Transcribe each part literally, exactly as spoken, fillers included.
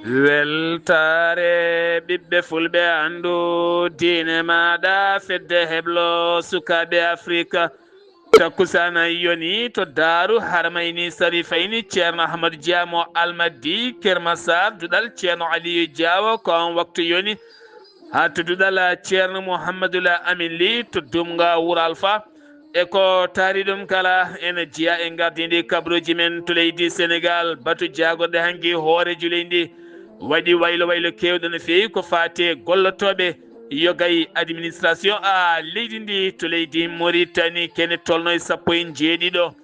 Weltaare ɓiɓɓe fulɓe, anndu diine maaɗa, fedde heblo sukaaɓe Afrika. Takkusana yoni to Daaru Harmayni, sari fayni Ceerno Ahmadu Dia mo Almadi, Kermasar, duɗal Ceerno Aliyu Jaawo, ko on waktu yoni. Haa to duɗal Ceerno Muhammadul Amin Li to Dumga Wuro Alfa. E ko taari ɗum kala, ene jeyaa e ngardiindi kabaruuji men to leydi Senegaal. Batu jaagorɗe hanki hooreejo leydi ndi waɗi waylo waylo keewɗo no feewi ko faati e gollotooɓe yoga e administration a leydi ndi to leydi Moritani, kene tolno e sappo e njeeɗiɗo.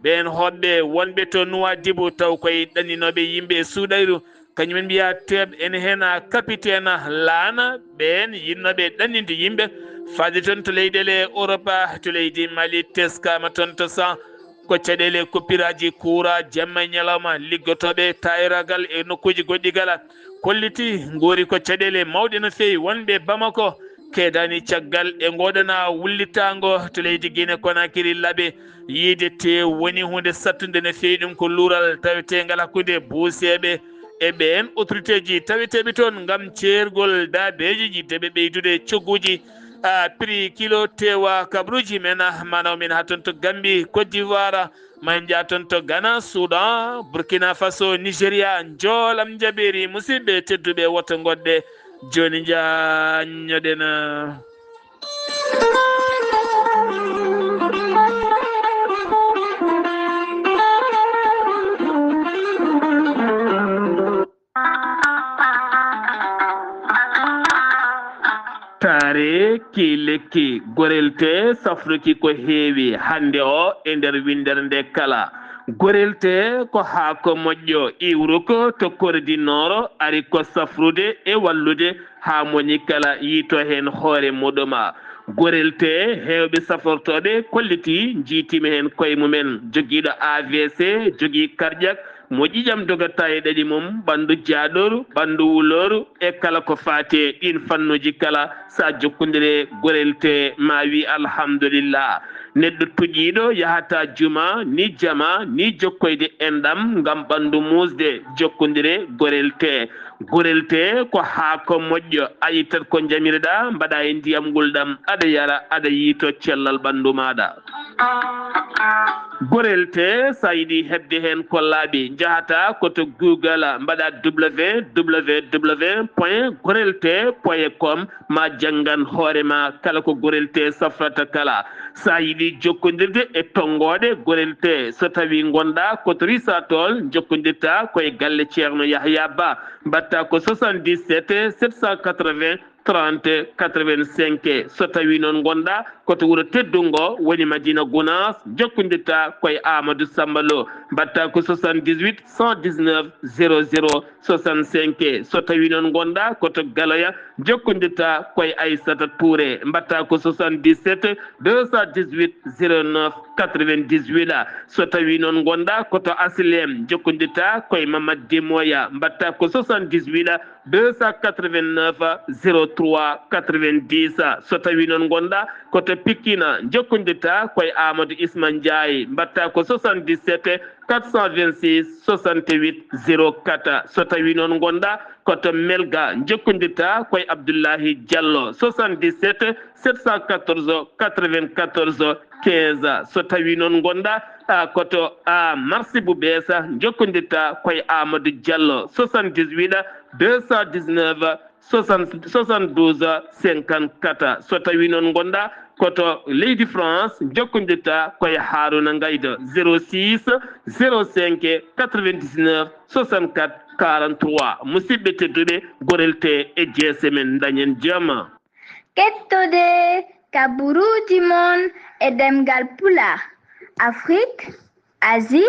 Ɓeen hoɗɓe wonɓe to Nuwaadibu taw koye ɗanninooɓe yimɓe e suuɗayru. Kañum en mbiya teeb ene heen a capitaine laana ɓeen yiɗnooɓe ɗanninde yimɓe faade toon to leyɗeele Europa, to leydi Mali teskaama toon to San. Ko caɗeele coupuraaji kuuraa jamma e ñalawma, liggotooɓe taayragal e nokkuuji goɗɗi kala kolliti nguuri ko caɗeele mawɗe no feewi. Wonɓe Bamako keedaani caggal e ngoɗana wullitaango to leydi Guinée Conakry laabi. Yiide teew woni huunde sattunde no feewi, ɗum ko luural taweteengal hakkunde buuseeɓe e ɓeen autorité ji taweteeɓe toon ngam ceergol daabeeji, yiɗde ɓe ɓeydude cogguuji, a, prix kilo teewa kabaruuji men, a, manaw men haa toon to Gambie, Côte d'Ivoire, ma en njah toon to Ghana, Soudan, Burkina Faso, Nigeria. Njoolam njaɓeeri, musidɓe tedduɓe, woto ngoɗɗe. Jooni njaññoɗen. Taare ki lekki, gorel tee safruki ko heewi hannde o e nder winndere nde kala. Gorel tee ko haako moƴƴo, iwruko to Kore di Nooro, ari ko safrude e wallude haa moni kala yiito heen hoore muɗum. Gorel tee heewɓe safortooɓe kolliti, njiitiima heen koye mumen, jogiiɗo A V C, jogii karƴak, mo ƴiƴam dogataa e ɗaɗi mum, ɓanndu jaaɗooru, ɓanndu wulooru, e kala ko faati e ɗiin fannuuji kala. So a jokkondire gorel tee, ma wi alhamdulillah. Neɗɗo tuƴiiɗo yahata juma, ni jama, ni jokkoyde enɗam ngam ɓanndu muusde, jokkondire gorel tee. Gorel tee ko haako moƴƴo, a ittat ko njamireɗaa, mbaɗa e ndiyam ngulɗam, aɗa yara, aɗa yiito cellal ɓanndu maaɗa. Gorel tee, so a yiɗi heɓde heen ko laaɓi, njahata ko to Google, mbaɗa W W W point gorel tee point com, ma janngan hoore ma kala ko gorel tee safrata kala. So a yiɗi jokkondirde e tonngooɗe gorel tee, so tawii ngonɗaa ko to Risatol, njokkondirta ko e galle Ceerno Yahya Ba, mbaɗta ko soixante-dix-sept sept cent quatre-vingts trente quatre-vingt-cinq. So tawii noon ngonɗaa ko to wuro teddungo, woni Madina Gunaas, jokkondirta ko e Amadou Samba Lo, mbaɗta ko soixante-dix-huit cent dix-neuf zéro zéro soixante-cinq. So tawii noon ngonɗaa ko to Galoya, jokkondirta ko e Aissata Touré, mbaɗta ko soixante-dix-sept deux cent dix-huit zéro neuf quatre-vingt-dix-huit. So tawii noon ngonɗaa ko to Asilem, jokkondirta ko e Mamad Demoya, mbaɗta ko soixante-dix-huit deux cent quatre-vingt-neuf zéro trois quatre-vingt-dix. So tawii noon ngonɗaa ko to Pikine, jokkondirta ko e Amadou Isma Ndiaye, mbaɗta ko soixante-dix-sept quatre cent vingt-six soixante-huit zéro quatre. So tawii noon ngonɗaa ko to Melga, jokkondirta ko e Abdoulahi Diallo, soixante-dix-sept sept cent quatorze quatre-vingt-quatorze quinze. So tawii noon ngonɗaa, a, ko to, a, Marsi bu Beesa, jokkondirta ko e Amadou Diallo, soixante-dix-huit deux cent dix-neuf soixante, soixante-douze cinquante-quatre. So tawii noon ngonɗaa ko to leydi France, jokkondirta ko e Haruna Ngaydo, zéro six zéro cinq quatre-vingt-dix-neuf soixante-quatre quarante-trois. Musidɓe tedduɓe, gorel tee e jeese men, dañen jam. Kettude kabaruuji mon e ɗemngal Pulaar, Afrique, Asie,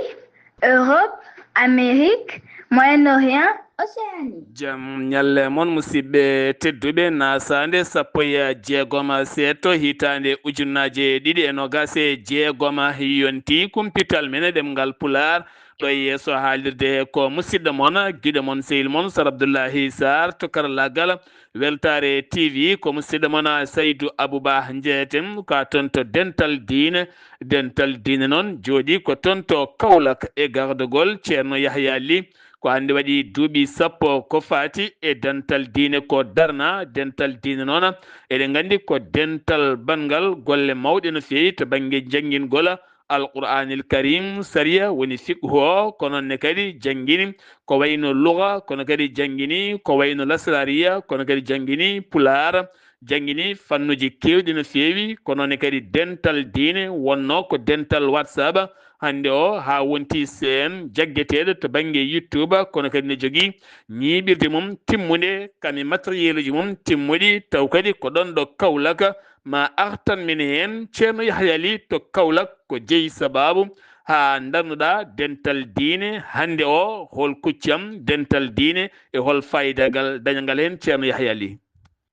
Europe, Amérique, Moyen-Orient, Océanie. Jam ñalle mon, musidɓe tedduɓe, nasaande sappo e jeegom seeɗto hitaande ujunnaje ɗiɗi e nogas e jeegom, yonti kumpital men e ɗemngal Pulaar. Ɗo e yeeso haalirde he ko musidɗo mon, giɗo mon, sehil mon, Sar Abdullahi Sarr to karallaagal Weltaare T V. Ko musidɗo mon Saydu Abuba Njeetem, ka toon to Dental Diine. Dental Diine noon jooɗi ko toon to Kaolack e gardagol Ceerno Yahya Ly. Ko hannde waɗi duuɓi sappo ko faati e Dental Diine ko darna. Dental Diine noon, eɗen nganndi ko dental banngal golle mawɗe no feewi to bannge janngingol Alqur'aanil Karim, sariya woni fiqhu o, ko noon ne kadi janngini ko wayno luga, kono kadi janngini ko wayno lasraariya, kono kadi janngini pulaar, janngini fannuuji keewɗi no feewi, ko noon ne kadi dental diine, wonnoo ko dental WhatsApp, hannde o haa wonti C N jaggeteeɗo to bannge YouTube, kono kadi ne jogii ñiiɓirde mum timmunde, kam e matériel uji mum timmuɗi, taw kadi ko ɗoon ɗo Kaolack ma artan min heen. Ceerno Yahya Ly to Kaolack, ko jeyi sabaabu haa ndarnuɗaa dental diine hannde o? Hol kuccam dental diine e hol faayidagal dañangal heen, Ceerno Yahya Ly?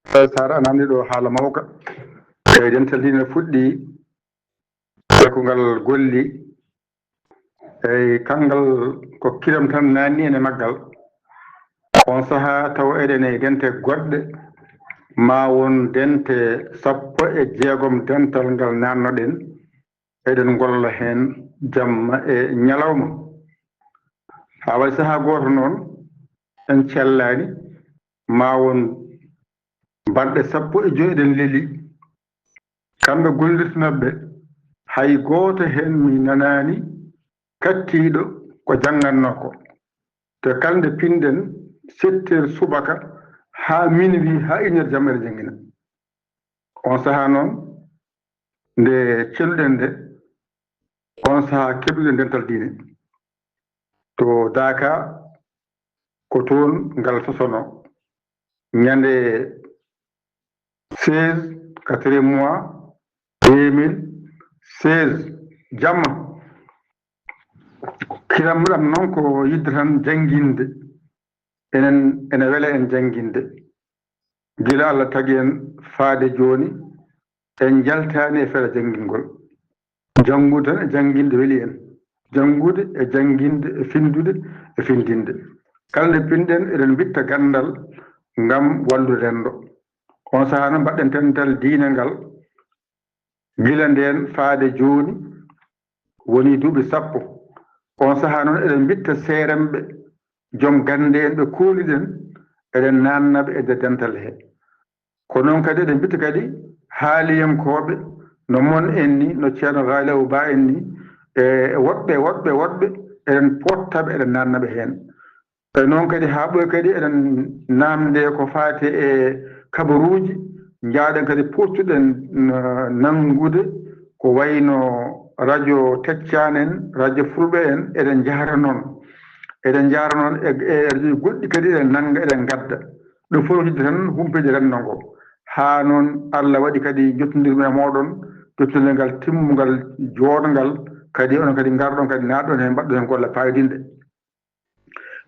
Sara, a namdi ɗo haala mawka. E dental diine fuɗɗi, e ko ngal golli, eyi, kanngal ko kiram tan naanni en e maggal. On sahaa taw eɗen e dente goɗɗe, ma won dente sappo e jeegom dental ngal naannoɗen, eɗen ngolla heen jamma e ñalawma. Haa waɗi sahaa gooto noon, en cellaani, ma won balɗe sappo e joy eɗen leli. Kamɓe gollirta maɓɓe, hay gooto heen mi nanaani kattiiɗo ko janngannoo ko. Te kala nde pinɗen, sept heures subaka haa minuit, haa une heure jamma eɗen janngina. On sahaa noon, nde celluɗen nde, on sahaa keɓluɗen dental diine. To Daaka, ko toon ngal sosono. Ñande seize, quatrième mois, deux mille seize, jamma. Kiram ɗam noon ko yidde tan jannginde. Enen, ene wela en jannginde. Gila Allah tagi en faade jooni, en njaltaani e fera janngingol. Janngude tan e jannginde weli en. Janngude e jannginde e finndude e finndinde. Kala nde pinɗen, eɗen mbitta ganndal ngam wallude renndo. On sahaa noon, mbaɗɗen dental diine ngal. Gila ndeen faade jooni, woni duuɓi sappo. On sahaa noon, eɗen mbitta seeremɓe, joom gannde en ɓe kooliɗen, eɗen naanna ɓe e nder dental he. Ko noon kadi eɗen mbitta kadi haaliyankooɓe, no mon en ni, no Ceerno Gaali Abu Ba en ni, e woɗɓe, woɗɓe, woɗɓe, eɗen potta ɓe, eɗen naanna ɓe heen. E noon kadi haa ɓooy kadi eɗen naamnde ko faati e kabaruuji, njaaɗen kadi pottuɗen, n-, nanngude ko wayno radio Teccan en, radio Fulɓe en, eɗen njahra noon. Eɗen njahra noon e, e radio goɗɗi kadi eɗen nannga, eɗen ngadda. Ɗum fof yidde tan humpeede renndo ngo. Haa noon Allah waɗi kadi njottondirmi e mooɗon, jottondiral ngal timmungal, jooɗngal, kadi onon kadi ngarɗon kadi naatɗon heen, mbaɗɗon heen golle paayodinɗe.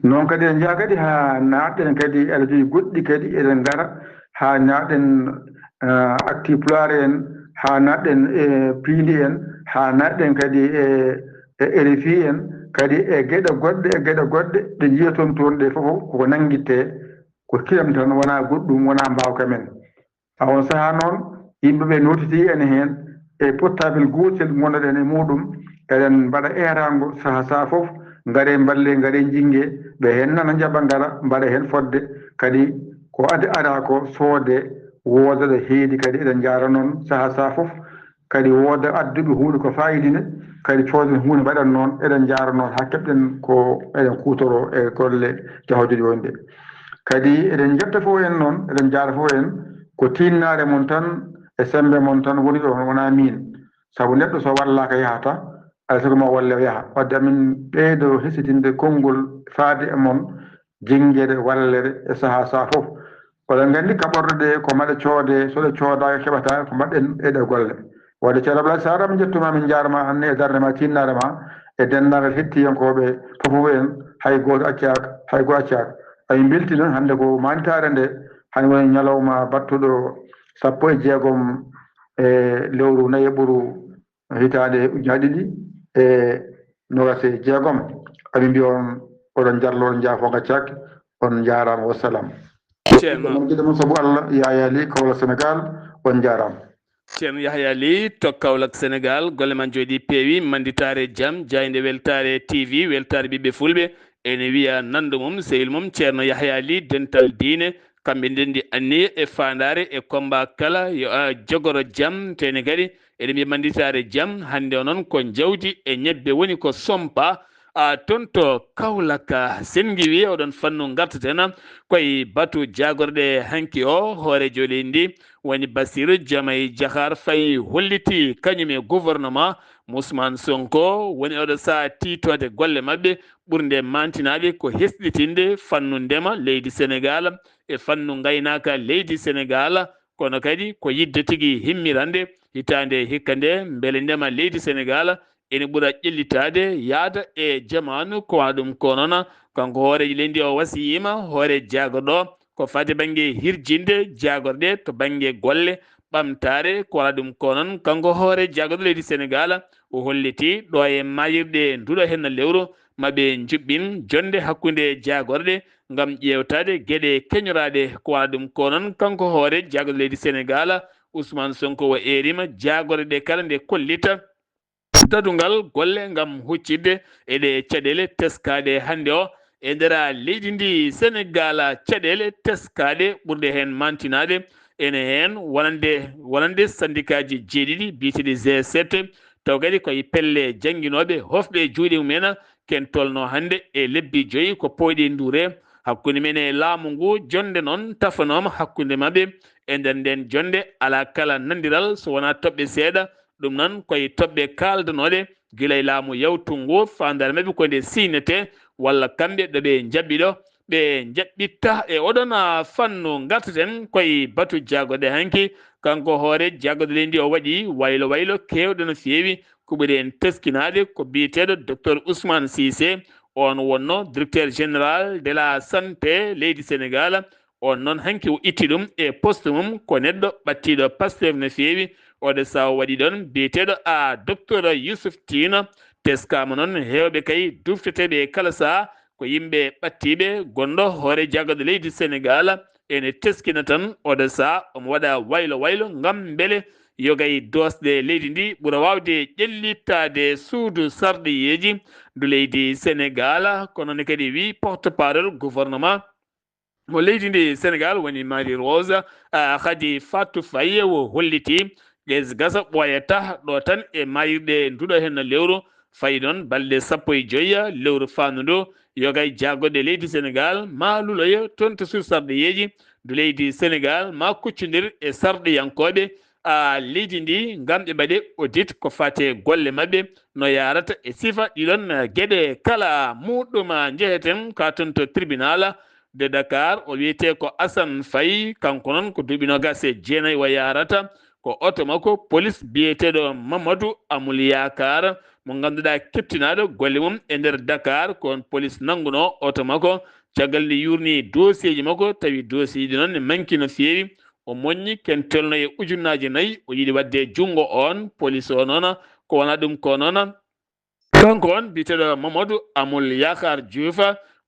Noon kadi en njaha kadi haa naatɗen kadi e radio goɗɗi kadi eɗen ngara haa naatɗen, eh, Actu Pulaar en, haa naatɗen e Piindi en, haa naatɗen kadi e, e R F I en, kadi e geɗe goɗɗe, e geɗe goɗɗe ɗe njiyaton toon ɗe fof koko nanngittee, ko kiram tan, wonaa goɗɗum, wonaa mbaawka men. Haa on sahaa noon, yimɓe ɓe nootitii ene heen e portable gootel ngonnoɗen e muuɗum, eɗen mbaɗa eeraango sahaa sahaa fof, ngaree mballee, ngaree njinnge, ɓe heen nana njaɓa ngara, mbaɗa heen fodde, kadi ko adi araa ko soodee, wooda ɗo heedi kadi eɗen njaara noon sahaa sahaa fof, kadi wooda adduɓe huunde ko faayidine, kadi cooden huunde mbaɗen noon, eɗen njaara noon haa keɓɗen ko eɗen kuutoroo e golle jahooje ɗi woni ɗe. Kadi eɗen njetta fof en noon, eɗen njaara fof en, ko tiinnaare mon tan e semmbe mon tan woni ɗoon, wonaa miin. Sabu neɗɗo so wallaaka yahata, alaa sago ma o walle o yaha. Wadde amin ɓeydo hesitinde konngol faade e mon, jinngere, wallere e sahaa sahaa fof. Oɗon nganndi kaɓorɗe ɗe ko maɗe coodee, so ɗe coodaaka keɓataake ko mbaɗɗen e ɗe golle. Wadde Ceerno Ablaye Sarr, min njettumaa, min njaarama hannde e darnde ma, tiinnaare ma, e denndaangal hettiyankooɓe fof en, hay gooto accaaka, hay gooto accaaka. Amin mbeltii noon hannde ko maanditaare nde, hannde woni ñalawma battuɗo sappo e jeegom e lewru nayaɓuru hitaande ujunaaje ɗiɗi e noogaas e jeegom. Amin mbiya on, oɗon njarlo, on njaafo ngaccaaki, on njaaraama, wassalam. Ceerno. Mon giɗo mon sabu Allah, Yaya Ly, Kaolack, Sénégal, on njaaraama. Ceerno Yahya Ly to Kaolack, Sénégal, golle ma njooɗi peewi, mannditaare jam, jaaynde weltaare T V, weltaare ɓiɓɓe fulɓe, ene wiya nanndo mum, sehil mum, Ceerno Yahya Ly, dental diine, kamɓe ndenndi anniya e faandaare e combat kala, yo a jogoro jam, tene kadi eɗen mbiya mannditaare jam, hannde o noon ko jawdi e ñebbe woni ko sompa, a, toon to Kaolack. Sen ngiwi oɗon fannu ngartaten koye batu jaagorɗe hanki o, hooreejo leydi ndi woni Bassirou Diomaye Diakhar Faye holliti kañum e gouvernement mo Ousmane Sonko woni oɗo saha tiitoode golle maɓɓe ɓurnde mantinaade ko hesɗitinde fannu ndema leydi Sénégal e fannu ngaynaaka leydi Sénégal, kono kadi ko yidde tigi himmirande hitaande hikka nde mbele ndema leydi Sénégal ene ɓura ƴellitaade yaada e jamaanu. Ko wano ɗum ko noon, kanko hooreejo leydi o wasiyima hoore jaagorɗo ko fati bannge hirjinde jaagorɗe to bannge golle ɓamtaare. Ko wano ɗum ko noon, kanko hoore jaagorɗo leydi Sénégal o holliti ɗo e mayirɗe nduɗo henna lewru maɓe njuɓɓin jonde hakkunde jaagorɗe ngam ƴeewtaade geɗe keñoraaɗe. Ko wano ɗum ko noon, kanko hoore jaagorɗo leydi Sénégal, Ousmane Sonko, o eerima jaagorɗe ɗe kala nde kollita dadungal golle ngam huccitde e ɗe caɗeele teskaaɗe hannde o e nder leydi ndi Sénégal. Caɗeele teskaaɗe ɓurɗe heen mantinaade ene heen wonande, wonande sandikaaji jeeɗiɗi biyeteeɗi G sept, taw kadi koye pelle jannginooɓe hofɓe e juuɗe mumen ken tolno hannde e lebbi joyi ko pooyɗi nduure hakkunde men e laamu ngu, jonde noon tafanooma hakkunde maɓɓe. E nder nden jonde alaa kala nandiral so wonaa toɓɓe seeɗa, ɗum noon koye toɓɓe kaaldanooɗe gila e laamu yawtu ngu, faandaare maɓɓe ko nde siynete walla kamɓe ɗo ɓe njaɓɓi ɗo ɓe njaɓɓitta. E oɗon, a, fannu ngartaten koye batu jaagorɗe hanki. Kanko hoore jaagorɗe leydi o waɗi waylo waylo keewɗo no feewi. Ko ɓuri en teskinaade ko biyeteeɗo Docteur Ousmane Cissé, on wonno directeur général de la santé leydi Sénégal. On noon hanki o itti ɗum e poste mum, ko neɗɗo ɓattiiɗo Pastef no feewi. Oɗo saha o waɗi ɗon biyeteeɗo a Docteur Youssouf Tine. Teskaama noon heewɓe kay dufteteeɓe e kala saha ko yimɓe ɓattiiɓe. Gonɗo hoore jaagorɗe leydi Sénégal ene teskina tan oɗo saha omo waɗa waylo waylo ngam mbele yogay doosɗe leydi ndi ɓura waawde ƴellitaade suudu sarɗiyeeji ndu leydi Sénégal. Kono ne kadi wi porte-parole gouvernement mo leydi ndi Sénégal woni Marie Rose, ah, Khady Fatou Faye o holliti ɓes gasa ɓooyata ɗo tan e mayirɗe nduɗo henna lewru. Fayi noon balɗe sappo e joyi lewru faandu ndu, yogay jaagorɗe leydi Sénégal ma luloyo toon to suudu sarɗiyeeji ndu leydi Sénégal ma kuccondir e sarɗiyankooɓe, a, leydi ndi ngam ɓe mbaɗe audit ko fate golle maɓɓe no yaarata e sifa ɗiɗon geɗe kala. Muɗɗum njeheten ka toon to tribunal de Dakar, o wiyetee ko Assane Faye, kanko noon ko duuɓi noogaas e jeenayi o yaarata. Ko oto makko police biyeteeɗo Mamadou Amoul Yakar mo ngannduɗaa keptinaaɗo golle mum e nder Dakar, ko on police nanngunoo oto makko. Caggal nde yuurnii doosieeji makko, tawi doosieeji noon ne manki no feewi. O moññi ken tolno e ujunnaaje nayi, o yiɗi waɗde junngo on police o noon, ko wonaa ɗum ko noon. Kanko on biyeteeɗo Mamadou Amoul Yakar Diouf,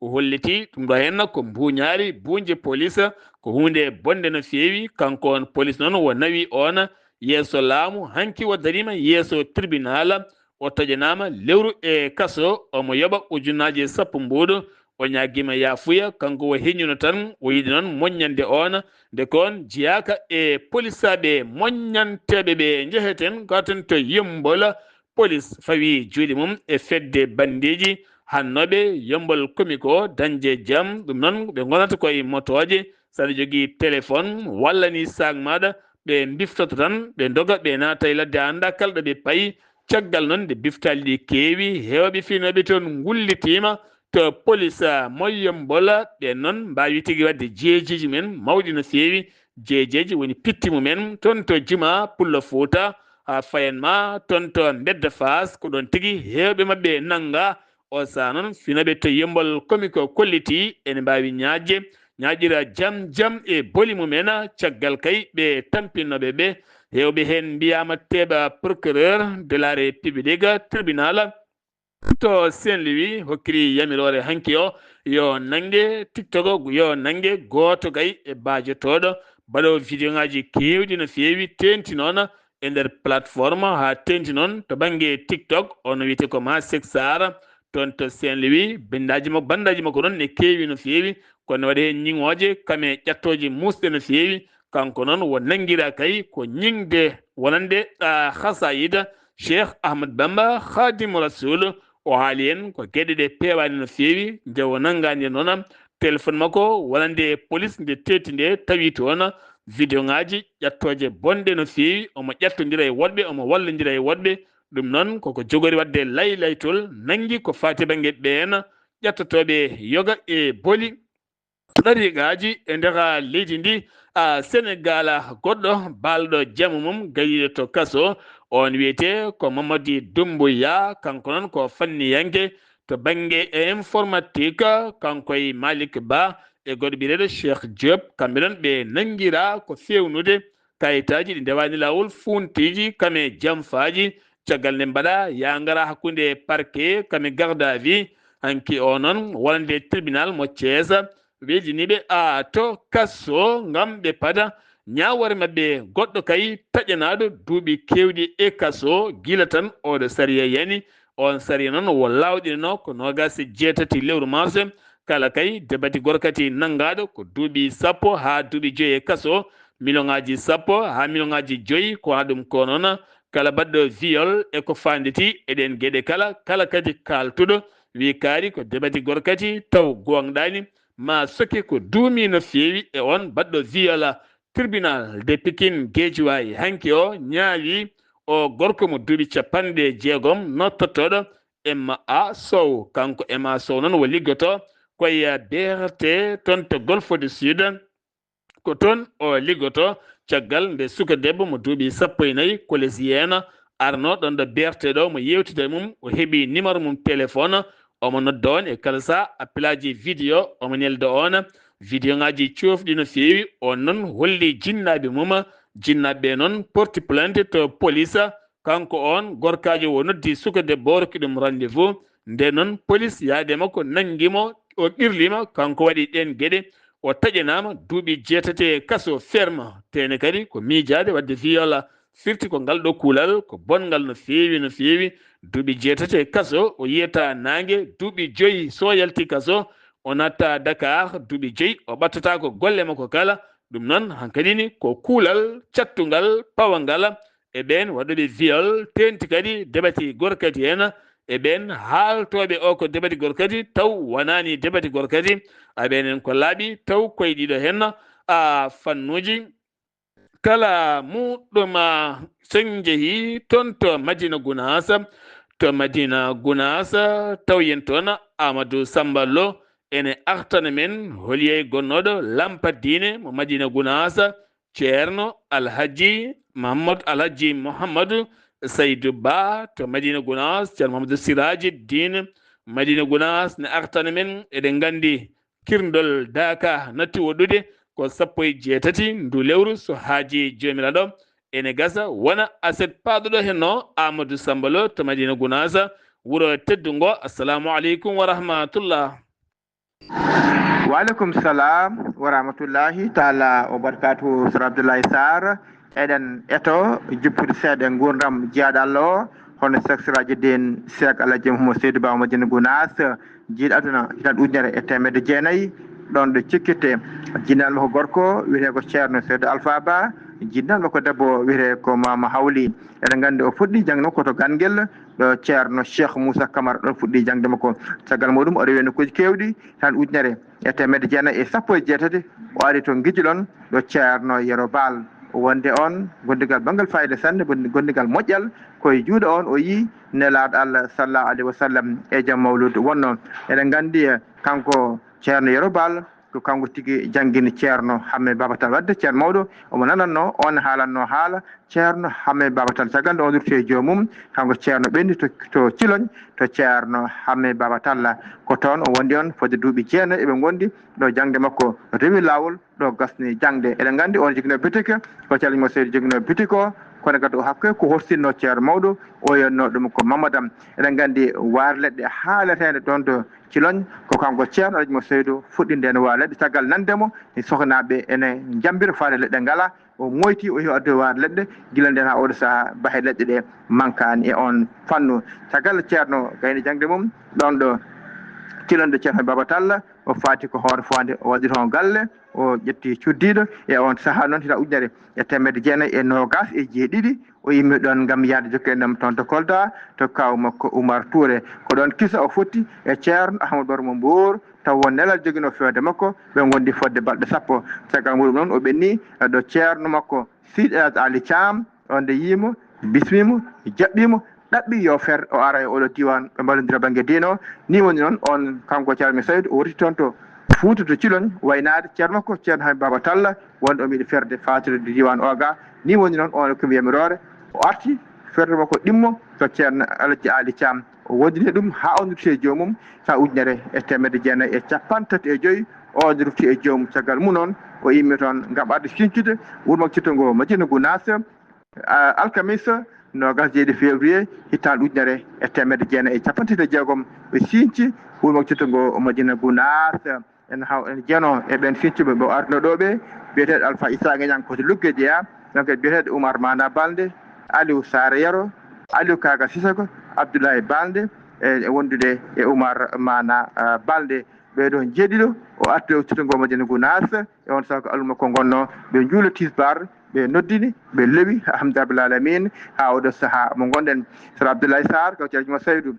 o holliti ɗum ɗo henna ko mbuuñaari buuñe police, ko huunde bonde no feewi. Kanko on police noon o nawi on yeeso laamu, hanki o dariima yeeso tribunal, o taƴanaama lewru e kaso, omo yoɓa ujunnaaje sappo mbuuɗu. O ñaagiima yaafuya, kanko o heññuno tan, o yiɗi noon moññande on, nde ko on jeyaaka e polisaaɓe moññanteeɓe ɓe. Njeheten ka toon to Yemmbol, police fawi juuɗe mum e fedde banndeeji hannooɓe Yemmbol Comico dañde jam. Ɗum noon ɓe ngonata koye motooje, so aɗa jogii téléphone walla ni sac maaɗa, ɓe mbiftoto tan, ɓe ndoga, ɓe naata e ladde, a anndaa kala ɗo ɓe payi. Caggal noon nde biftaali ɗi keewi, heewɓe finooɓe toon ngullitiima to police, ah, mo Yemmbol. Ɓeen noon mbaawi tigi waɗde jeejeeji mumen mawɗi no feewi. Jeejeeji woni pitti mumen toon to Juma Pullo Fuuta, haa fayan ma toon to Mbedda Faas, ko ɗoon tigi heewɓe maɓɓe nannga. O saha noon finooɓe to Yemmbol Comico kolliti ene mbaawi ñaaƴde, ñaaƴira jam jam e boli mumen. Caggal kay ɓe tampinnooɓe ɓe, heewɓe heen mbiyaama teeɓa procureur de la République, tribunal. To Saint Louis hokkiri yamiroore hanki o, yo nannge TikTok, yo nannge gooto kay e baajotooɗo baɗoowo vidéo ŋaaji keewɗi no feewi, teeŋti noon e nder plateforme, haa teeŋti noon to bannge TikTok, o no wiyetee ko Masek Sarr, toon to Saint Louis. Binndaaji makko, banndaaji makko noon ne keewi no feewi, kono ne waɗi heen ñiŋooje, kam e ƴattooje muusɗe no feewi. Kanko noon o nanngiraa kay ko ñiŋde wonande, ah, hasaayida Cheikh Ahmad Bamba Khadimu Rasul. O haali heen ko geɗe ɗe peewaani no feewi, nde o nanngaani noon téléphone makko wonande police, nde teeti nde tawi toon vidéo ŋaaji ƴattooje bonɗe no feewi, omo ƴattondira e woɗɓe, omo wallondira e woɗɓe. Ɗum noon koko jogori waɗde laylaytol, nanngi ko faati bannge ɓeen ƴattotooɓe yoga e boli ɗariiqaaji e nder leydi ndi, a, Senegaal. Goɗɗo baalɗo jam mum gayyiiɗo to kaso, oon wiyetee ko Mamadi Doumbouya, kanko noon ko fanniyanke to bannge informatique, kanko e Malick Ba e goɗɗo biyeteeɗo Cheikh Diop, kamɓe noon ɓe nanngiraa ko feewnude kayitaaji ɗi ndewaani laawol, fuuntiiji, kam e jamfaaji. Caggal nde mbaɗa yaa ngara hakkunde parquet kam e garde à vue, hanki o noon wonande tribunal mo Thiès, weydiniiɓe a to kaso ngam ɓe paada ñaawoore maɓɓe goɗɗo kay taƴanaaɗo duuɓi keewɗi e kaso gila tan oɗo sariya yani. On sariya noon o laawɗinanoo ko noogaas e jeetati lewru mars, kala kay debati gorkati nanngaaɗo ko duuɓi sappo haa duuɓi joyi e kaso, miliyoŋaaji sappo haa miliyoŋaaji joyi ko haa ɗum ko noon. Kala baɗɗo viol e ko faanditi e ɗeen geɗe kala, kala kadi kaaltuɗo wii kaari ko debati gorkati taw gooŋɗaani, maa soke ko duumi no feewi e oon baɗɗo viol. Tribunal de Pikine Guédiawaye hanki o ñaawi o gorko mo duuɓi capanɗe jeegom nottotooɗo M A Sow. Kanko M A Sow noon o liggotoo ko e B R T toon to Golfe du Sud. Ko toon o liggotoo caggal nde suka debbo mo duuɓi sappo e nayi, collégienne, arnoo ɗoon ɗo B R T ɗo, mo yeewtida e mum, o heɓi numéro mum téléphone, omo nodda on e kala saha appelaaji vidéo, omo nelda on. Vidéo ŋaaji coofɗi no feewi, on noon holli jinnaaɓe mum, jinnaaɓe ɓe noon porti plainte to police. Kanko on gorkaajo o noddi suka debbo o, rokki ɗum rendez-vous. Nde noon police yaade makko nanngi mo, o qirlima, kanko waɗi ɗeen geɗe, o taƴanaama duuɓi jeetati e kaso ferme. Teene kadi ko miijaade waɗde viol, firti ko ngal ɗo kuulal ko bonngal no feewi, no feewi. Duuɓi jeetati e kaso, o yiyata naange, duuɓi joyi so yalti kaso, o natta Dakar, duuɓi joyi, o ɓattata ko golle makko kala. Ɗum noon hankadi ni ko kuulal cattungal pawangal e ɓeen waɗuɓe viol, teenti kadi debati gorkati en, e ɓeen haaltooɓe o ko debati gorkati taw wanaani debati gorkati. A ɓeenen ko laaɓi taw koye ɗiɗo heen, a, fannuuji kala muɗɗum, a, so en njehii toon to Madina Gunaas, to Madina Gunaas taw yen toon Amadou Samba Lo ene artana men holiyey gonnooɗo lampa diine mo Madina Gunaas, Ceerno Alhaji Mahammad, Alhaji Mouhamadou Saydou Ba to Madina Gunaas, Ceerno Mahamadou Siraji Diine Madina Gunaas ne artana men. Eɗen nganndi kirndol daaka natti woɗɗude ko sappo e jeetati ndu lewru, so haajii Joomiraaɗo. Ene gasa wona aset paaɗuɗo henno Amadou Samba Lo to Madina Gunaas, wuro teddungo. Assalamu aleykum wa rahmatullah. Waaleykum salaam wa rahmatullahi taala wa barakaatuhu, Sir Abdoulaye Sarr. Eɗen eto jippude seeɗa nguurndam jiyaaɗo Allah o, hono Seek Siraaji Diin Seek Alhaji Mouhamadou Seydou Ba Madina Gunaas, jiiɗo aduna hitaande ujunere e teemedde jeenayi, ɗoon ɗo cikkitte. Jinnal makko gorko wiyetee ko Ceerno Seydou Alpha Ba, jinnal makko debbo wiyetee ko Mama Hawli. Eɗen nganndi o fuɗɗi jaŋde makko to Gangel, ɗo Ceerno Cheikh Moussa Camara ɗon fuɗɗi jaŋde makko. Caggal muɗum o rewi nokkuuji keewɗi, hitaande ujunere e teemedde jeenayi e sappo e jeetati, o ari to Ngijilon ɗo Ceerno Yero Baal. O wondi on gondigal banngal fayida sanne, gondi-, gondigal moƴƴal, ko e juuɗe on o yii Nelaaɗo Allah sallallahu alayhi wa sallam e jam mawlud wonno. Eɗen nganndi, eh, kanko Ceerno Yero Baal, ko kanko tigi janngini Ceerno Hamme Baba Tall. Wadde Ceerno mawɗo omo nanatno, on haalatno haala Ceerno Hamme Baba Tall. Caggal nde o rutti e joomum, kanko Ceerno ɓenni to, to Ciloñ, to Ceerno Hamme Baba Tall. Ko toon o wondi on fodde duuɓi jeenayi eɓe ngondi ɗo jaŋde makko rewi laawol, ɗo gasni jaŋde. Eɗen nganndi on joginoo bitik, ko Caliñ mo Seydi joginoo bitik o, Kono kadi o hakke ko horsinno ceerno mawɗo, o yennoo ɗum ko Mamadam. Eɗen nganndi waar leɗɗe haaleteende ɗoon to Ciloñ, ko kanko ceerno Alhaji Mo Seydou fuɗɗi ndeen waar leɗɗe. Caggal nande mo, sohnaaɓe ene njambira faade leɗɗe ngalaa, o moyti, o yehi addoyi waar leɗɗe, gila ndeen haa oɗo sahaa, bahe leɗɗe ɗe mankaani e oon fannu. Caggal ceerno gayni jaŋde mum, ɗoon ɗo Ciloñ ɗo ceerno Baba Talla, o faati ko Hoore Foonde, o waɗi toon galle, o ƴetti cuddiiɗo, e oon sahaa noon, hitaande ujunere e teemedde jeenayi e noogaas e jeeɗiɗi, o immi ɗoon ngam yahde jokkoyde mo toon to Kolda, to kaaw makko Umar Touré. Ko ɗoon kisa o fotti e ceerno Ahmadu Barma Mboor, taw won nelal joginoo feewde makko, ɓe ngondi fodde balɗe sappo. Caggal muɗum noon, o ɓenni ɗo ceerno makko Seydi El Hadji Ali Thiam, on nde yii mo, bismii mo, jaɓɓii mo, ɗaɓɓi yo fer, o ara e oɗo diiwaan, ɓe mballondira bannge diine o. Nii woni noon, oon kanko Ceerno Seydou, o wurti toon to Fuuta to Ciloñ, waynaade ceerno makko, ceerno Hammadi Baaba Talla, wonde o miɗo ferde faatude diiwaan o ga. Nii woni noon, oon ko mi yamiroore, o arti, ferde makko ɗimmo to ceerno Alhaji Ali Thiam. O woodini ɗum haa o rutti e joomum, haa ujunere e teemedde jeenayi e cappanɗe tati e joy, o rutti e joomum. Caggal mum noon, o immi toon ngam arde siñcude wuro makko ciftongo Madina Gunaas, a, alkamisa, noogaas e jeeɗiɗi février, hitaande ujunere e teemedde jeenayi e cappanɗe tati e jeegom, ɓe siñci wuro makko ciftongo Madina Gunaas. En haw-, en jeenoo e ɓeen siñcuɓe ɓe o arno ɗo ɓe, biyeteeɗo Alpha Issa Gagnang ko to Lugge jeyaa, ɗon kadi biyeteeɗo Oumar Mana Balde, Aliou Sara Yero, Aliou Kaka Sissoko, Abdoulaye Balde, e, e wondude e Oumar Mana, ah, Balde. Ɓee ɗoo jeeɗiɗo, o arti o ciftongo Madina Gunaas, e oon sahaa ko almuɓɓe makko ngonnoo, ɓe njuula tisbaar, ɓe noddini, ɓe lewi, alhamdulillahi rabbil aalamiin, haa oɗo sahaa mo ngonɗen. Sara Abdoulaye Sarr, ko Ceerno Juma Saydu,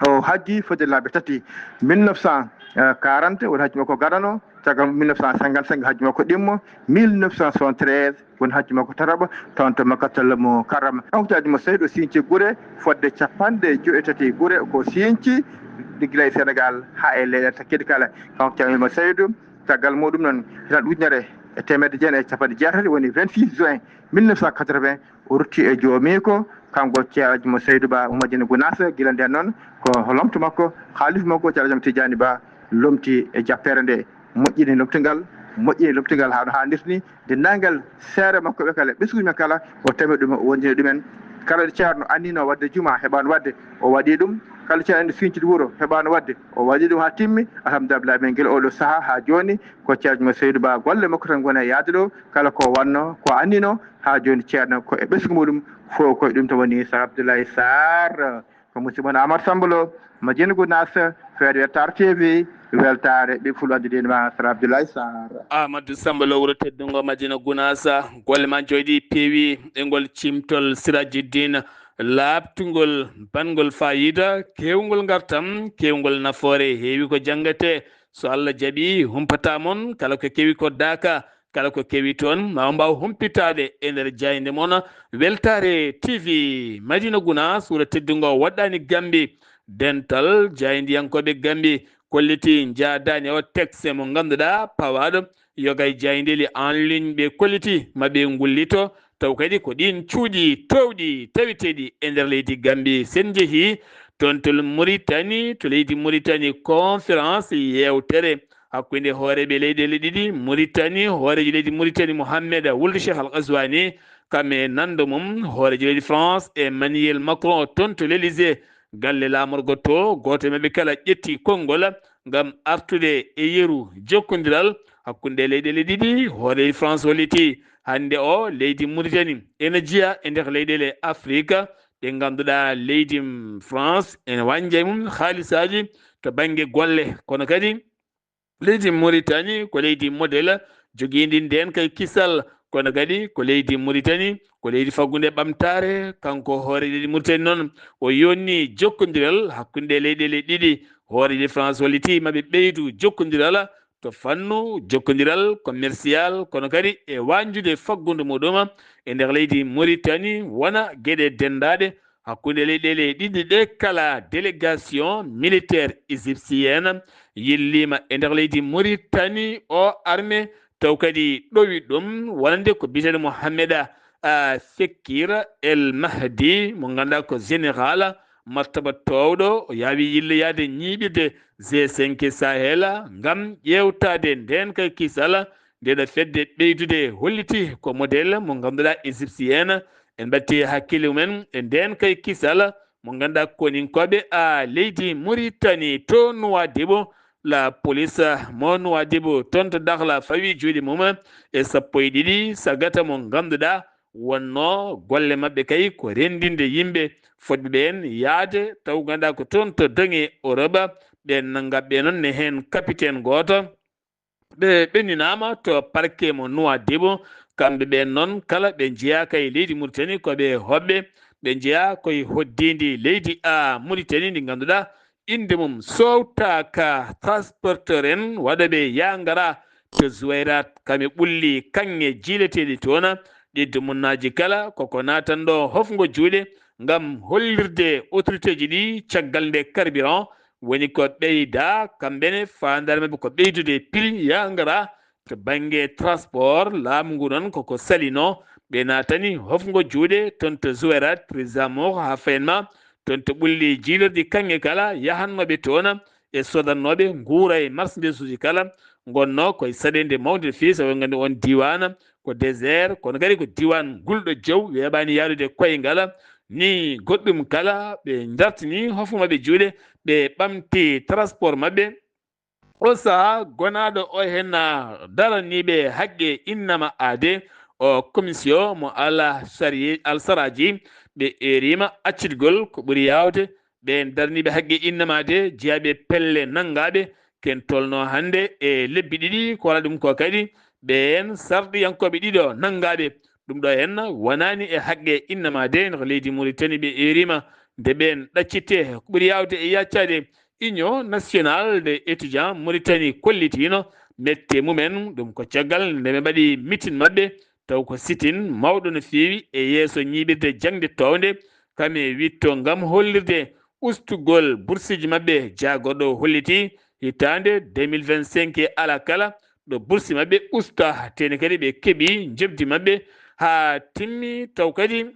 o hajji fodde laabi tati, mille neuf cent quarante, woni hajji makko gadano, caggal mille neuf cent cinquante-cinq, hajji makko ɗimmo, mille neuf cent soixante-treize, woni hajji makko tataɓo, toon to Makkatal Mukarrama. Kanko Ceerno Juma Saydu o siñci gure fodde cappanɗe joy e tati gure, ko siñci gila e Senegaal haa e leyɗe takkiiɗe kala. Kanko Ceerno Juma Saydu, caggal muɗum noon, hitaande ujunere e teemedde jeenayi e cappanɗe jeetati, woni vingt-six juin mille neuf cent quatre-vingts, o rutti e joomiiko, kanko Ceerno Juma Saydu Ba mo Madina Gunaas. Gila ndeen noon, ko lomto makko, haalifa makko, Ceerno Jam Tijaani Ba, lomti e jappeere nde, moƴƴini lomtingal, moƴƴini lomtingal haa no haanirta ni. Denndaangal seere makko ɓe kala, ɓesnguuji makko kala, o tami ɗum, o wondini ɗumen. Kala ɗo ceerno annino waɗde juma, heɓaano waɗde, o waɗi ɗum. Kala ceerno anni siñcude wuro, heɓaano waɗde, o waɗi ɗum haa timmi. Alhamdulillah, min gila oɗo sahaa haa jooni, ko Ceerno Juma Saydu Ba, golle makko tan ngoni e yahde ɗo. Kala ko wannoo, ko annino, haa jooni ceerno ko e ɓesngu muɗum, fof ko e ɗum to woni. Sara Abdoulaye Sarr, ko musidɗo mon Amadou Samba Lo, Madina Gunaas, feere Weltaare T V, weltaare ɓe fulɓe addude ma, Sara Abdoulaye Sarr. Amadou Samba Lo, wuro teddungo Madina Gunaas, golle ma joyɗi peewi e ngol cimtol Sirajuddin, laaɓtungol, banngol faayiida, keewngol ngartam, keewngol nafoore, heewi ko janngetee. So Allah jaɓi, humpataa mon, kala ko kewi ko daaka, kala ko kewi toon, ma on mbaaw humpitaade e nder jaaynde mon. Weltaare T V, Madina Gunaas, wuro teddungo waɗɗaani Gambi. Dental jaayndiyankooɓe Gambi kolliti njaadaani o texte mo ngannduɗaa pawaaɗo yoga e jaayndeeli en ligne ɓe kolliti ma ɓe ngullito, taw kadi ko ɗiin cuuɗi toowɗi taweteeɗi e nder leydi Gambi. Sen njehii toon to Mauritanie, to leydi Mauritanie, conférence, yeewtere hakkunde hooreeɓe leyɗeele ɗiɗi, Mauritanie, hooreejo leydi Mauritanie Mohamed Wuld Cheikh Al Ghazouani, kam e nanndo mum hooreejo leydi France Emmanuel Macron, toon to l'Élysée, galle laamorgo to, gooto e maɓɓe kala ƴetti konngol ngam artude e yeru jokkondiral hakkunde leyɗeele ɗiɗi. Hooreejo France holliti hannde o leydi Mauritanie ene jeya e nder leyɗeele Afrique ɗe ngannduɗaa leydi France ene wanja e mum haalisaaji to bannge golle, kono kadi leydi Mauritanie ko leydi modèle jogiindi ndeenka e kisal, kono kadi ko leydi Mauritanie ko leydi faggunde ɓamtaare. Kanko hoore leydi Mauritanie noon, o yonni jokkondiral hakkunde leyɗeele ɗiɗi. Hoore leydi France holliti ma ɓe ɓeydu jokkondiral to fannu jokkondiral commercial, kono kadi e wañjude faggundu muɗum e nder leydi Mauritanie, wona geɗe denndaaɗe hakkunde leyɗeele ɗiɗi ɗe kala. Délégation militaire égyptienne yilliima e nder leydi Mauritanie, o armée taw kadi ɗowi ɗum, wonande ko biyeteeɗo Mohamed, ah, Fekir El Mahdi, mo ngannduɗaa ko général martaba toowɗo, o yaawi yilloyaade ñiiɓirde G cinq Sahel ngam ƴeewtaade ndeenka e kisal. Ndeeɗo fedde ɓeydude holliti ko modèle mo ngannduɗaa égyptienne En mbatti hakkille mumen e ndeen kay kisal mo ngannduɗaa koninkooɓe a leydi Muritani to Nuwaadibu. La police mo Nuwaadibu toon to Dakhla fawi juuɗe mum e sappo e ɗiɗi sagata mo ngannduɗaa wonnoo golle maɓɓe kay ko renndinde yimɓe fotɓe ɓeen yahde taw ngannduɗaa ko toon to doŋe Europe. Ɓeen nanngaɓe noon ne heen capitaine gooto. Ɓe ɓenninaama to parquet mo Nuwaadibu. Kamɓe ɓeen noon kala ɓe njeyaaka e leydi Muritani ko ɓe hoɓɓe, ɓe njeyaa koye hoɗdiindi leydi a Muritani ndi ngannduɗaa innde mum sowtaaka. Transporteur en waɗooɓe yaa ngara to Zuwayrat, kamɓe ɓulli kaŋŋe jiileteeɗe toon. Ɗi dumunnaaji kala koko naatan ɗo hofngo juuɗe ngam hollirde autorité ji ɗi caggal nde carburant woni ko ɓeyda, kamɓe ne faandaare maɓɓe ko ɓeydude prix yaa ngara. To bannge transport, laamu ngu noon koko salino, ɓe naatani hofngo juuɗe toon to Zuwayrat, Trizamour haa Fayenma, toon to ɓulli jiilorɗi kaŋŋe kala yahannooɓe toon e soodannooɓe nguura e marchandisuuji kala ngonnoo koye saɗeende mawnde no feewi, sabu eɗen nganndi oon diiwaan ko désert, kono kadi ko diiwaan gulɗo jaw, weeɓaani yahdude koyngal. Ni goɗɗum kala, ɓe ndartini hofngo maɓɓe juuɗe, ɓe ɓamti transport maɓɓe. O sahaa gonaaɗo o heen daraniiɓe haqqe innama aade, o commission mo Al Sari-, Al Saraji, ɓe eeriima accitgol ko ɓuri yaawde ɓeen daraniiɓe haqqe innama aade, jeyaaɓe pelle nanngaaɓe, ken tolnoo hannde e lebbi ɗiɗi, ko waɗa ɗum ko kadi ɓeen sarɗiyankooɓe ɗiɗo nanngaaɓe. Ɗum ɗo heen wonaani e haqqe innama aade, no ko leydi Muritani ɓe eeriima nde ɓeen ɗaccittee ko ɓuri yaawde e yaccaade. Union nationale des étudiants Mauritanie kollitiino mette mumen, ɗum ko caggal nde ɓe mbaɗi mitin maɓɓe, taw ko sitin mawɗo no feewi e yeeso ñiiɓirde jaŋde toownde, kam e witto ngam hollirde ustugol bursiiji maɓɓe. Jaagorɗo o holliti hitaande deux mille vingt-cinq e alaa kala ɗo bursi maɓɓe usta, teeni kadi ɓe keɓi njoɓdi maɓɓe haa timmi, taw kadi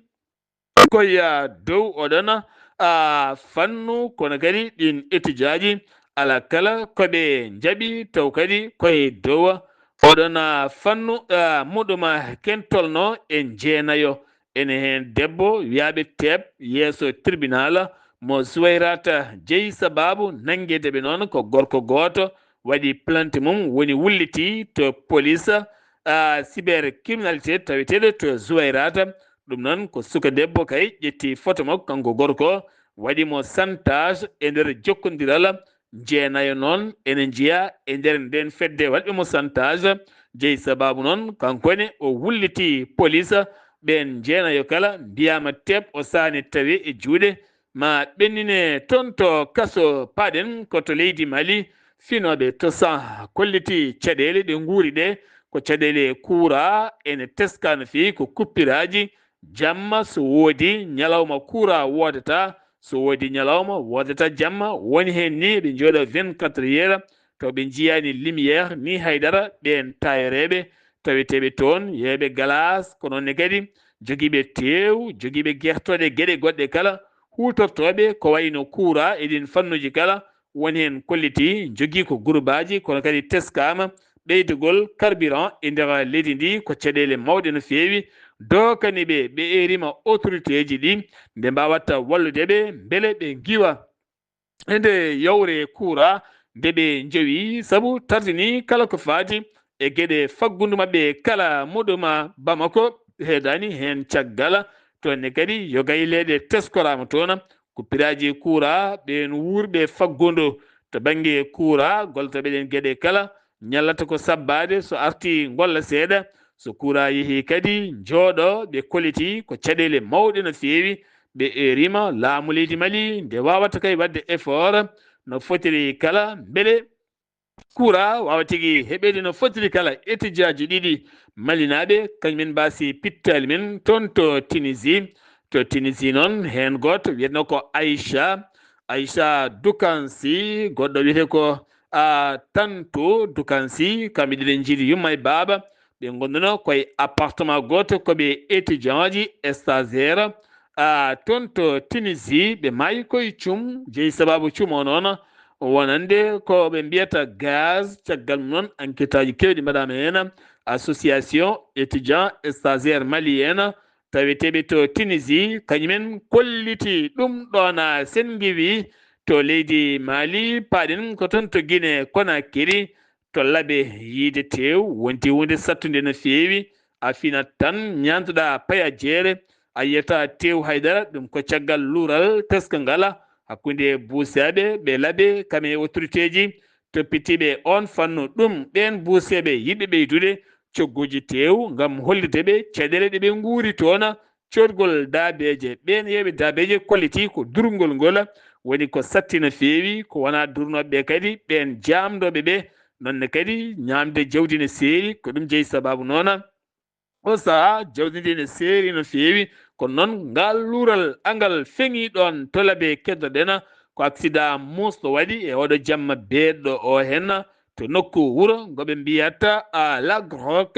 koye dow oɗon, a, fannu, kono kadi ɗin étudiaji alaa kala ko ɓe njaɓi, taw kadi koye dow oɗon, a, fannu, a, muɗum, a, ken tolno e jeenayo. Ene heen debbo wiyaaɓe Teep yeeso tribunal mo Suwayrata jeyi sabaabu nanngeede ɓe noon ko gorko gooto waɗi plainte mum, woni wulliti to police, a, cybercriminalité taweteeɗo to Suwayrata. Ɗum noon ko suka debbo kay ƴetti photo makko kanko gorko, waɗi mo chantage e nder jokkondiral. Jeenayo noon ene njiya e nder nden fedde waɗɓe mo chantage. Jeyi sabaabu noon kanko ne o wulliti police. Ɓeen jeenayo kala mbiyaama Teep o saani tawe e juuɗe ma ɓennine toon to kaso. Paaɗen ko to leydi Mali, finooɓe to San kolliti caɗeele ɗe nguuri ɗe, ko caɗeele kuuraa ene teskaa no feewi, ko kuppiraaji jamma so woodi ñalawma kuuraa woodata, so woodi ñalawma woodata jamma, woni heen ni ɓe njooɗo vingt-quatre heures taw ɓe njiyaani lumière ni haydara. Ɓeen taayareeɓe taweteeɓe toon, yeeyɓe galaas, ko noon ne kadi jogiiɓe teew, jogiiɓe gertooɗe geɗe goɗɗe kala, huutortooɓe ko wayno kuuraa e ɗiin fannuuji kala, woni heen kolliti jogii ko gurbaaji, kono kadi teskaama ɓeydugol carburant e nder leydi ndi ko caɗeele mawɗe no feewi. Dookani ɓe, ɓe eeriima autoritéji ɗi nde mbaawata wallude ɓe mbele ɓe ngiwa e nde yawre kuuraa nde ɓe njowi, sabu tardini kala ko faati e geɗe faggundu maɓɓe kala muɗuma. Bamako heedaani heen caggal, toon ne kadi yo gayleeɗe teskoraama toon. Kuppiraaji kuuraa ɓeen wuurɓe faggundu to bannge kuuraa, goltoɓe ɗeen geɗe kala, ñallata ko sabbaade, so arti ngolla seeɗa, so kuuraa yehii kadi njooɗo. Ɓe kolliti ko caɗeele mawɗe no feewi. Ɓe eeriima laamu leydi Mali nde waawata kay waɗde effort no fotiri kala mbele kuuraa waawa tigi heɓeede no fotiri kala. Etijaaji ɗiɗi malinaaɓe kañumen mbaasi pittaali men toon to Tunisie. To Tunisie noon heen gooto wiyetnoo ko Aïcha, Aïcha Dukansi, goɗɗo wiyetee ko a Tantu Dukansi, kamɓe ɗiɗo njiidi yumma e baaba. Ɓe ngonduno koye appartement gooto, ko ɓe étudiant ji, stagiaire, a, toon to Tunisie. Ɓe maayi koye cum, jeyi sabaabu cum o noon wonande ko ɓe mbiyata gaz. Caggal mum noon, enquêteaji keewɗi mbaɗaama heen. Association étudiant stagiaire malien taweteeɓe to Tunisie, kañumen kolliti ɗum ɗoona Sen Ngiwi to leydi Mali, paaɗen ko toon to Guinée Conakry, to Labe, yiide teew wonti huunde sattunde no feewi. A finat tan, ñaantoɗaa paya jeere, a yiyataa teew hay dara. Ɗum ko caggal luural teskangal hakkunde buuseeɓe ɓe Labe kam e autoriteeji toppitiiɓe oon fannu. Ɗum, ɓeen buuseeɓe yiɗɓe ɓeydude cogguuji teew ngam hollirde ɓe caɗeele ɗe ɓe nguuri toon, coodgol daabeeje. Ɓeen yeeyɓe daabeeje kolliti ko durngol ngol woni ko satti no feewi, ko wonaa durnooɓe ɓe kadi, ɓeen jaamdooɓe ɓe, noon ne kadi ñaamde jawdi ne seeri. Ko ɗum jeyi sabaabu noon oo sahaa jawdi ndi ne seeri no feewi. Kono noon, ngal luural angal feŋii ɗoon to Labe, keddoɗen ko aksidaa muusɗo waɗi e oɗo jamma beeɗɗo o heen to nokku wuro ngo ɓe mbiyata a Lagrok.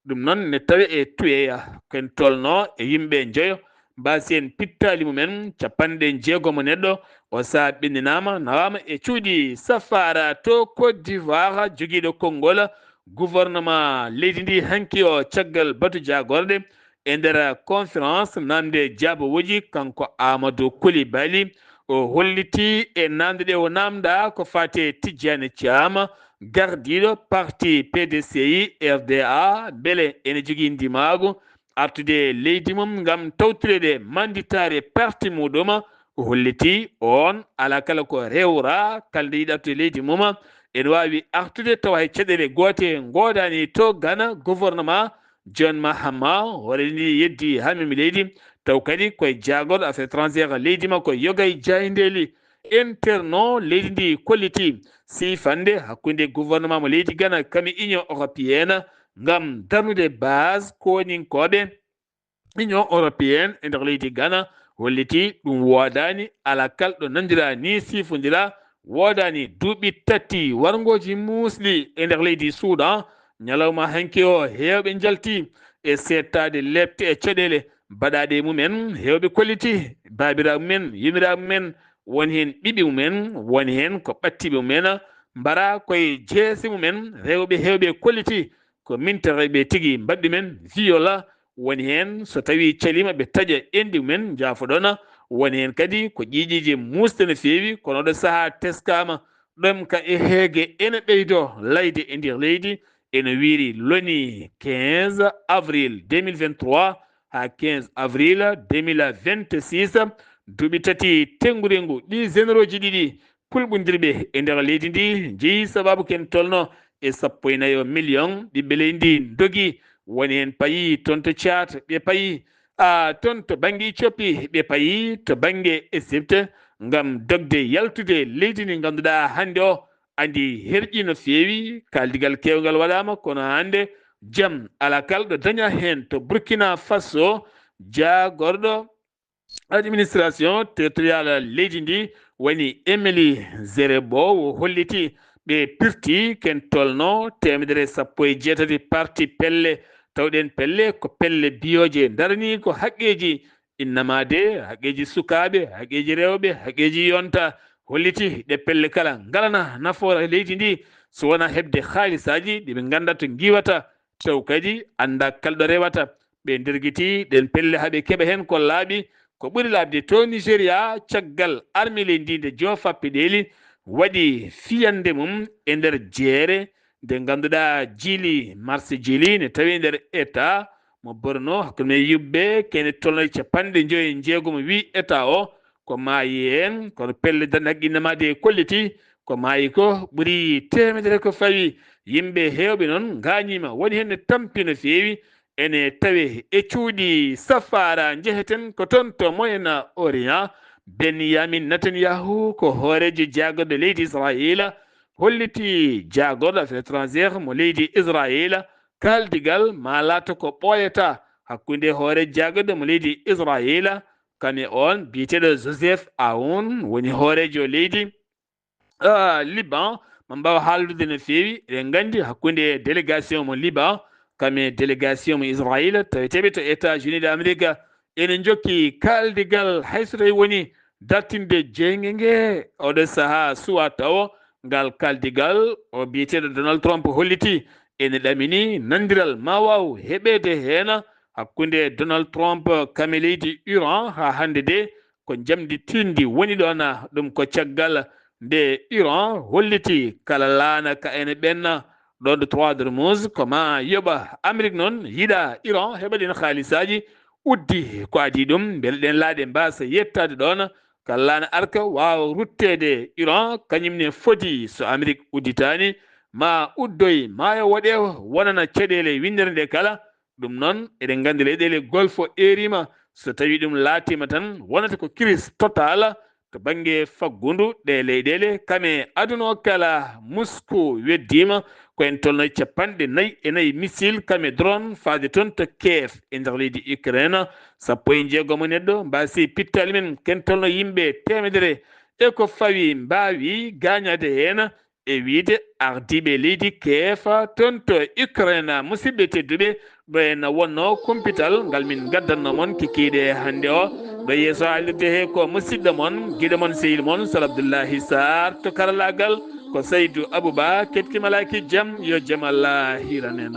Ɗum noon ne tawe e Tuweya, ken tolno e yimɓe njoyo, mbaasi en pittaali mumen, capanɗe jeegom neɗɗo. O sahaa ɓenninaama, nawaama e cuuɗi safaara to Côte d'Ivoire. Jogiiɗo konngol gouvernement leydi ndi hanki o, caggal batu jaagorɗe e nder conférence namde jaabawooji, kanko Amadou Coulibaly, o holliti e namde ɗe o namda ko faati e Tijjani Caam, gardiiɗo parti P D C I R D A, mbele ene jogii ndimaagu artude leydi mum ngam tawtoreede manditaare parti muɗum. O holliti oon alaa kala ko rewra, kala nde yiɗi artude leydi mum, ene waawi artude tawa hay caɗeele goote ngoodaani to Ghana. Gouvernement John Mahama, hoore ndi yeddi haa memi leydi, taw kadi koye jaagorɗo affaires étrangères leydi makko, yoga e jaayndeeli interno leydi ndi kolliti siifande hakkunde gouvernement mo leydi Ghana kam e Union européenne ngam darnude base kooninkooɓe Union européenne e nder leydi Ghana. Holliti ɗum woodaani, alaa kal ɗo nanndira ni siifondira, woodaani duuɓi tati warngooji muusɗi e nder leydi Suudan. Ñalawma hanki o, heewɓe njalti e seettaade lepte e caɗeele baɗaaɗe e mumen. Heewɓe kolliti baabiraaɓe mumen, yimiraaɓe mumen, woni heen ɓiɓɓe mumen, woni heen ko ɓattiiɓe mumen, mbara koye jeese mumen. Rewɓe heewɓe kolliti ko mintereeɓe tigi mbaɗɗi men viol. Woni heen, so tawii caliima, ɓe taƴa enɗi mumen, njaafoɗon. Woni heen kadi ko ƴiiƴiiji muusɗe no feewi, kono oɗo sahaa teskaama ɗoon ka e heege ene ɓeydo layde e nder leydi. Ene wiyri loni quinze avril deux mille vingt-trois haa quinze avril deux mille vingt-six, duuɓi tati tenngude ngu, ɗi généraux ji ɗiɗi kulɓindirɓe e nder leydi ndi njeyi sabaabu ken tolno e sappo e nayo million ɓiɓɓe leydi ndi ndogi. Woni heen payi toon to Tchad, ɓe payi, a, toon to bannge Éthiopie, ɓe payi to bannge Égypte ngam dogde yaltude leydi ndi ngannduɗaa hannde o andi herƴi no feewi. Kaaldigal keewngal waɗaama, kono hannde jam alaa kal ɗo daña heen. To Burkina Faso, jaagorɗo administration territoriale leydi ndi woni Emily Zerebo, o holliti ɓe pirti ken tolno teemedere sappo e jeetati parti pelle. Tawɗen pelle ko pelle biyooje darani ko haqqeeji innamaade, haqqeeji sukaaɓe, haqqeeji rewɓe, haqqeeji yonta. Holliti ɗe pelle kala ngalana nafoore leydi ndi, so wonaa heɓde haalisaaji ɗi ɓe ngannda to ngiwata, taw kadi annda kala ɗo rewata. Ɓe ndergiti ɗen pelle haa ɓe keɓa heen ko laaɓi. Ko ɓuri laaɓde to Nigeria, caggal armée leydi ndi nde joofa peɗeeli waɗi fiyande mum e nder jeere nde ngannduɗaa Djili, marché Djili, ne tawi nder État mo Borno, hakkunde men yiɓɓe kene tolno e capanɗe njoyo e jeegom, wi État o ko maayi heen, kono pelle darnde haqqe innamaade e kolliti ko maayi ko ɓuri teemedere ko fawi. Yimɓe heewɓe noon ngaañiima, woni heen ne tampi no feewi. Ene tawe e cuuɗi safaara, njeheten ko toon to Moyen Orient. Benyamin Netanyahu ko hooreejo jaagorɗo leydi Israayiila, holliti jaagorɗo affaires étrangères mo leydi Israayiila kaaldigal maa laata ko ɓooyata hakkunde hoore jaagorɗo mo leydi Israayiila, kam e oon biyeteeɗo Joseph Aoun, woni hooreejo leydi, ah, Liban. Ma mbaaw haaldude no feewi, eɗen nganndi hakkunde délégation mo Liban kam e délégation mo Israayiila, taweteeɓe to États-Unis d'Amérique, ene njokki kaaldigal, hay so tawi woni dartinde jeynge nge. Oɗo sahaa suwaa tawo ngal kaaldigal, o biyeteeɗo Donald Trump holliti ene ɗamini nanndiral maa waaw heɓeede heen hakkunde Donald Trump kame leydi Iran haa hannde de ko njamndi tiiɗndi woni ɗoon. Ɗum ko caggal nde Iran holliti kala laana ka ene ɓenna ɗoon ɗo Trois Hormuz, ko ma yoɓa. Amérique noon yiɗa Iran heɓa ɗeen haalisaaji, uddi ko adii ɗum, mbele ɗeen laaɗe mbaasa yettaade ɗoon. Kala laana arka waawa rutteede Iran, kañum ne foti, so Amérique udditaani, ma uddoy, ma yo waɗe wonana caɗeele winndere nde kala. Ɗum noon, eɗen nganndi leyɗeele Golfo eeriima, so tawii ɗum laatiima tan, wonata ko crise totale to bannge faggundu. Ɗe leyɗeele kame aduna o kala, Moscou weddiima ko en tolno e capanɗe nayi e nayi missile kame drone faade toon to Kiev e nder leydi Ukraine. Sappo e jeegom neɗɗo mbaasi pittaali men, ken tolno yimɓe teemedere e ko fawi mbaawi gaañaade heen, e wiyde ardiiɓe leydi Kiev toon to Ukraine. Musidɓe tedduɓe, ɗo en wonno kumpital ngal min ngaddanno mon kikiiɗe hannde o. Ɗo yeeso haalirde he ko musidɗo mon, giɗo mon, sehil mon, Sal Abdullahi Sarr. To karallaagal ko Saydu Abouba. Keɗki malaaki jam, yo jam Allah hiiran en.